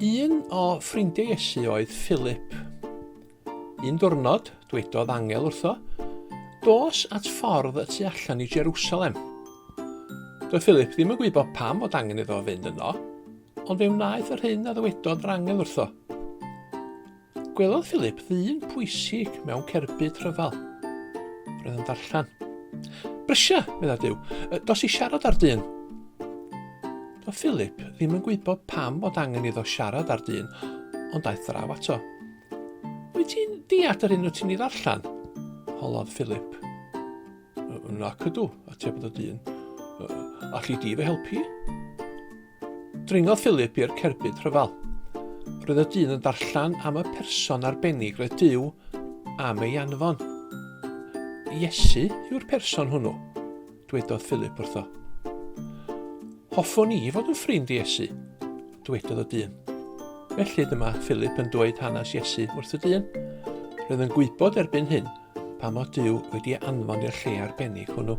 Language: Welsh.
Un o ffrindiau Iesu oedd Philip. Un diwrnod, dwedodd angel wrtho, dos at ffordd y tu allan i Jerusalem. Doedd Philip ddim yn gwybod pam fod angen iddo fynd yno, ond fe wnaeth yr hyn a ddywedodd yr angel wrtho. Gwelodd Philip ddyn pwysig mewn cerbyd rhyfel. Roedd yn darllen. Brysia, medda Duw, dos i siarad â'r dyn. Doedd Philip ddim yn gwybod pam fod angen iddo siarad â'r dyn, ond daeth draw ato. Wyt ti'n deall yr hyn wyt ti'n ei ddarllen? Holodd Philip. Nac ydw, atebodd y dyn. Alli di fy helpu? Dringodd Philip i'r cerbyd rhyfel. Roedd y dyn yn darllen am y person arbennig roedd Duw am ei anfon. Iesu yw'r person hwnnw, dwedodd Philip wrtho. Hoffwn i fod yn ffrind i Iesu, dwedodd y dyn. Felly dyma Philip yn dweud hanes Iesu wrth y dyn. Roedd yn gwybod erbyn hyn pa mor Duw wedi anfon i'r lle arbennig hwnnw.